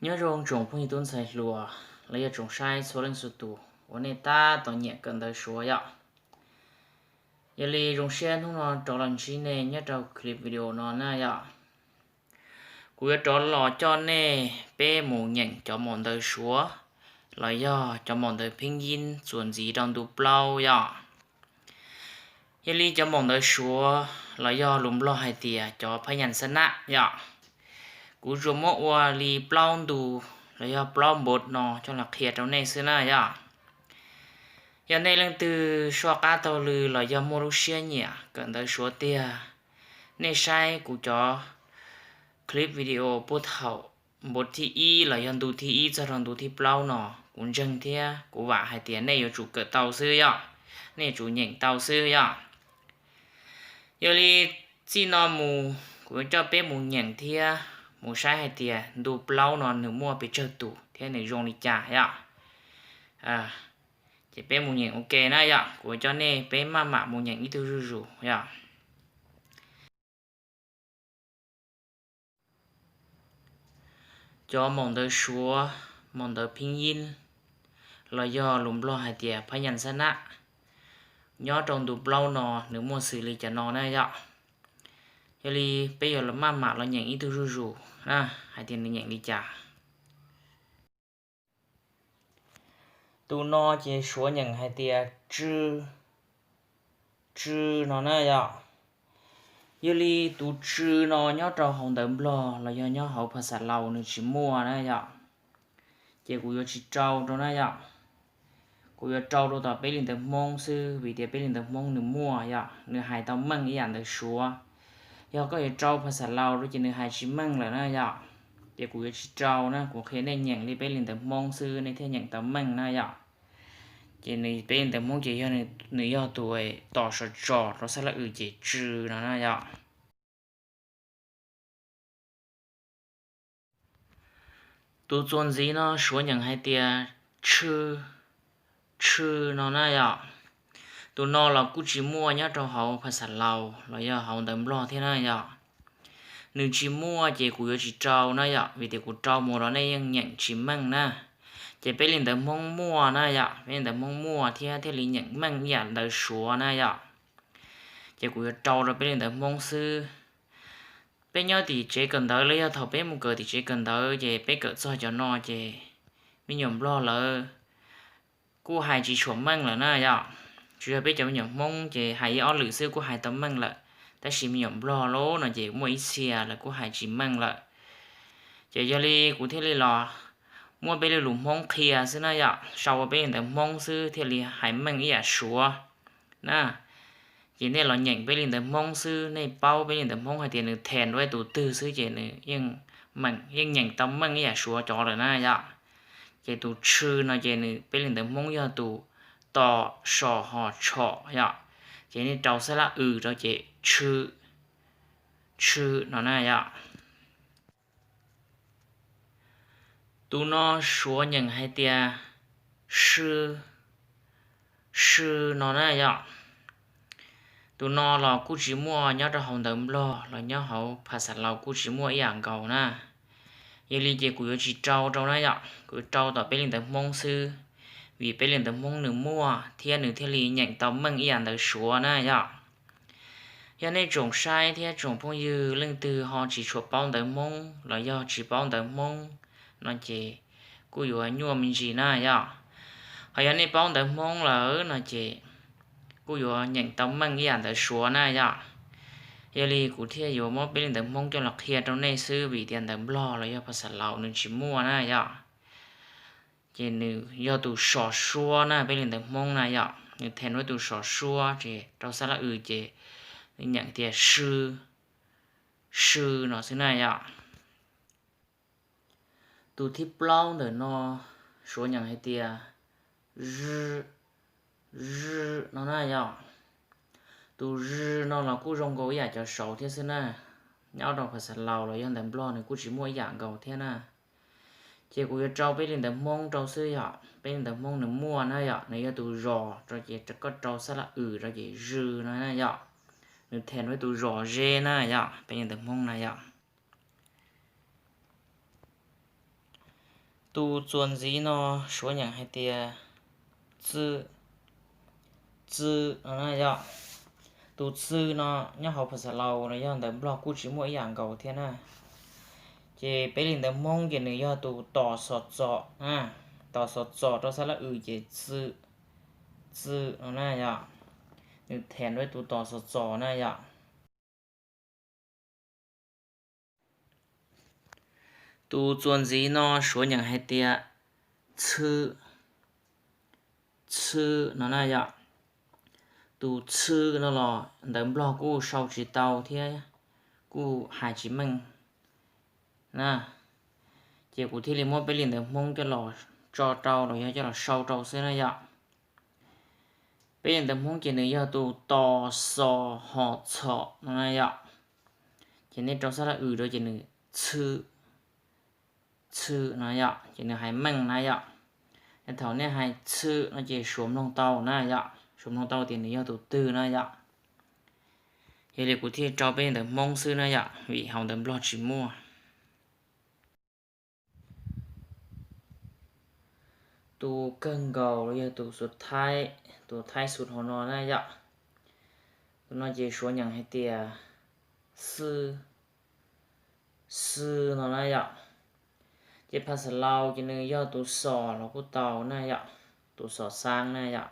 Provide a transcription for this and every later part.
Nyob zoo tsoom phooj ywg tub ntxhais hluas los yog tsoom saib txhua leej txhua tus uas nej tab tom nyiam kawm ntawv Suav yom. Yog li zoo siab hnub no rov los ntsib nej nyob rau clip video no na yom. Kuv yuav rov los coj nej peb mus nyeem cov maum ntawv Suav los yog cov maum ntawv pheej yib txuas ntxiv rau ntu plaub yom. Yog li cov maum ntawv Suav los yog lus Nplog hais tias cov phab nyas xab nab yom, kuv tsuas muab ua li plaub ntu los yog plaub npov no coj los qhia rau nej xwb na yom. Yog nej leej twg soj qab taug lw los yog muaj lub siab nyiam kawm ntawv Suav tiag, nej saib kuv cov clip video puag thaum npov thib ib los yog ntu thib ib txog rau ntu thib plaub no, kuv ntseeg thiab kuv vam hais tias nej yuav tsum kawm tau xwb yom, nej yuav tsum nyeem tau xwb yom. Yog li txij no mus kuv yuav coj peb mus nyeem thiab mus saib hais tias ntu plaub no nws muaj pes tsawg tus thiab nws zoo li cas yom. Ces peb mus nyeem ua ke na yom, kuv yuav coj nej peb maj mam mus nyeem ib tug zuj zus yom. Cov maum ntawv Suav, maum ntawv pheej yib los yog lus Nplog hais tias phab nyas xab nab, nyob rau ntu plaub no nws muaj xws li cov no na yom. Yog li peb yuav maj mam los nyeem ib tug zuj zus na, hais tias nws nyeem li cas. Tus no ces Suav nyeem hais tias tsw, tsw no na yom. Yog li tus tsw no nyob rau hauv ntawv Nplog los yog nyob hauv phas xas Laus nws tsis muaj na yom. Ces kuv yuav tsis rau rau na yom. Kuv yuav rau rau tom peb li ntawv Hmoob xwb vim tias peb li ntawv Hmoob nws muaj yom, nws hais tau meej ib yam ntawv Suav. Yog koj yuav rau phas xas Laus rau ces nws hais tsis meej lawm na yom. Ces kuv yuav tsis rau na, kuv qhia nej nyeem li peb li ntawv Hmoob xwb nej thiaj nyeem tau meej na yom. Ces nws peb li ntawv Hmoob ces yog nws yog tus tos sov tso rau xab laj w ces tsw no na yom. Tus txuas ntxiv no Suav nyeem hais tias tshw, tshw no na yom. Tus no los kuj tsis muaj nyob rau hauv phas xas Laus los yog hauv ntawv Nplog thiab na yom. Nws tsis muaj ces kuv yuav tsis rau na yom, vim tias kuv rau mus los nej yeej nyeem tsis meej na. Ces peb li ntawv Hmoob muaj na yom, peb li ntawv Hmoob muaj thiab thiaj li nyeem meej ib yam ntawv Suav na yom. Ces kuv yuav rau rau peb li ntawv Hmoob xwb. Peb nyob tim tsev kawm ntawv los yog thaum peb mus kawm tim tsev kawm ntawv ces peb kawm txog cov no ces me nyuam Nplog lawv kuj hais tsis tshua meej lawm na yom. Tsuas yog peb cov me nyuam Hmoob ces hais ib ob lwm xwb kuj hais tau meej lawm, tab sis me nyuam Nplog lawm no ces muaj ib txhia lawv kuj hais tsis meej lawm. Ces yog li kuv thiaj li los muab peb li lus Hmoob qhia xwb na yom, sau ua peb li ntawv Hmoob xwb thiaj li hais meej ib yam Suav na. Ces nej los nyeem peb li ntawv Hmoob xwb, nej paub peb li ntawv Hmoob hais tias nws then ua tus twg xwb ces nws yeej nyeem tau meej ib yam Suav cov lawm na yom. Ces tus tshw no ces nws peb li ntawv Hmoob yog tus tos so ho tsho yom. Ces nej rau xab laj w rau ces tshw, tshw no na yom. Tus no Suav nyeem hais tias sw, sw no na yom. Tus no los kuj tsis muaj nyob rau hauv ntawv Nplog los nyob hauv phas xas Laus kuj tsis muaj ib yam nkaus na. Yog li ces kuv yuav tsis rau rau na yom, kuv yuav rau tom peb li ntawv Hmoob xwb, vim peb li ntawv Hmoob nws muaj thiab nws thiaj li nyeem tau meej ib yam ntawv Suav na yom. Yog nej tsoom saib thiab tsoom phooj ywg leej twg ho tsis tshua paub ntawv Hmoob los yog tsis paub ntawv Hmoob no ces kuj yuav nyuaj me ntsis na yom. Ho yog nej paub ntawv Hmoob lawm no ces kuj yuav nyeem tau meej ib yam ntawv Suav na yom. Yog li kuv thiaj yuav muab peb li ntawv Hmoob coj los qhia rau nej xwb vim tias ntawv Nplog los yog phas xas Laus nws tsis muaj na yom. Ces nws yog tus so suab na, peb li ntawv Hmoob na yom, nws then ua tus so suab ces rau xab laj w ces nws nyeem tias sw, sw no xwb na yom. Tus thib plaub ntawm no Suav nyeem hais tias z, z no na yom. Tus z no los kuj zoo nkaus ib yam cov saud thiab xwb na. Nyob rau phas xas Laus los yog ntawv Nplog nws kuj tsis muaj ib yam nkaus thiab na. Ces kuv yuav rau peb li ntawv Hmoob rau xwb yom, peb li ntawv Hmoob nws muaj na yom, nws yog tus zos rau ces koj rau xab laj w rau ces z no na yom. Nws then ua tus zos ze na yom, peb li ntawv Hmoob na yom. Tus txuas ntxiv no suav nyeem hais tias txw, txw no na yom. Tus txw no nyob hauv phas xas laus los yog ntawv nplog kuj tsis muaj ib yam nkaus thiab na. Ces peb li ntawv hmoob ces nws yog tus tos xos txos na, tos xos txos rau xab lab w ces txw, txw no na yom. Nws them rau tus tos xos txos na yom. Tus txuas ntxiv no suav nyeem hais tias txhw, txhw no na yom. Tus txhw no los ntawv nplog kuj sau tsis tau thiab kuj hais tsis meej na. Ces kuv thiaj li muab peb li ntawv hmoob coj los tso rau los yog coj los sau rau xwb na yom. Peb li ntawv hmoob ces nws yog tus tos xos hos txhos no na yom. Ces nej rau xab lab w rau ces nws txhw, txhw no yom, ces nws hais meej na yom. Thaum nej hais txhw no ces suav mloog tau na yom, suav mloog tau tias nws yog tus twg na yom. Yog li kuv thiaj rau peb li ntawv hmoob xwb na yom, vim hauv ntawv nplog tsis muaj. Tus kawg nkaus los yog tus xus thaib, tus thaib xus hauv no na yom. Tus no ces suav nyeem hais tias xw, xw no na yom. Ces phas xas laus ces nws yog tus xos los kuj tau na yom, tus xos xaab na yom.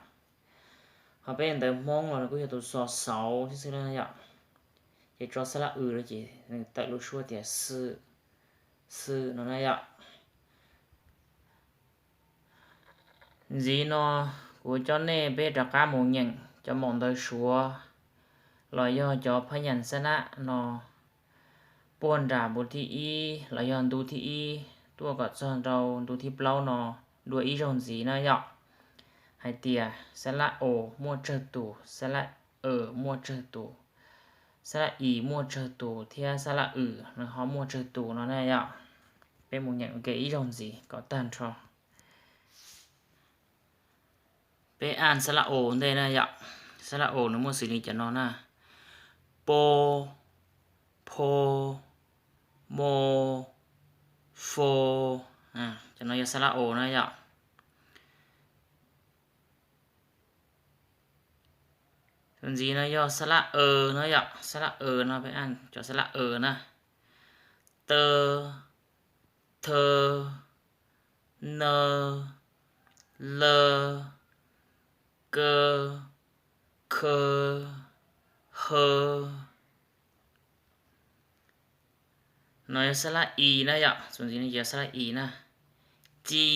Ho peb ntawv hmoob los nws kuj yog tus xos xauv thiab xwb na yom. Ces tso xab lab w rau ces nws tawm lub suab tias xw, xw no na yom. Ntxiv no kuv coj nej peb rov qab mus nyeem cov maum ntawv suav los yog cov phab nyas xab nab no puag nram ntu thib ib los yog ntu thib ib tuaj kom txog rau ntu thib plaub no dua ib zaug ntxiv na yom. Hais tias xab lab os muaj tsawg tus, xab lab w muaj tsawg tus, xab lab i muaj tsawg tus thiab xab lab w nws ho muaj tsawg tus no na yom. Peb mus nyeem ua ke ib zaug ntxiv kom tag nrho. Peb aj xab lab os ntej na yom. Xab lab os nws muaj xws li cov no na: po, pho, mo, fo. Cov no yog xab lab os na yom. Tus ntxiv no yog xab lab w no yom, xab lab w no peb aj cov xab lab w na: tw, thaw, naw, law, kaw, khaw, haw. No yog xab lab i na yom, tus ntxiv no ces yog xab lab i na: ci,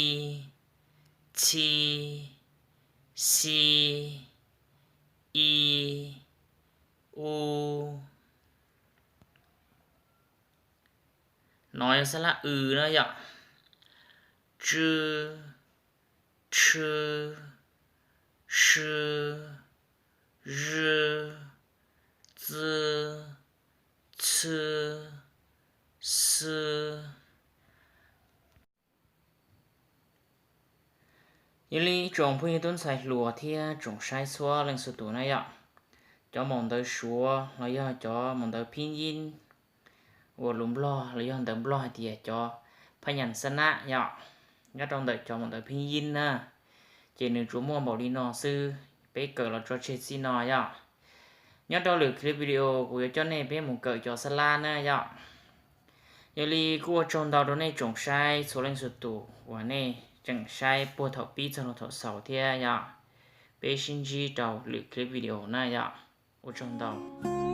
txi, xi, i, u. No yog xab lab w na yom: tsw, tshw, sw, zw, txw, txhw, xw. Yog li tsoom phooj ywg tub ntxhais hluas thiab tsoom saib txhua leej txhua tus na yom, cov maum ntawv suav los yog cov maum ntawv phib yib uas lus nplog los yog ntawv nplog hais tias cov phab nyas xab nab yom, nyob rau ntawm cov maum ntawv phib yib na, ces nws tsuas muaj npaum li no xwb, peb kawm los tso tseg txij no yom. Nyob rau lwm clip video kuv yuav coj nej peb mus kawm cov xab lab na yom. Yog li kuj ua tsaug ntau rau nej tsoom saib txhua leej txhua tus uas nej tseem saib puag thaum pib txog rau thaum xaus thiab yom. Peb sib ntsib rau lwm clip video na yom. Ua tsaug ntau.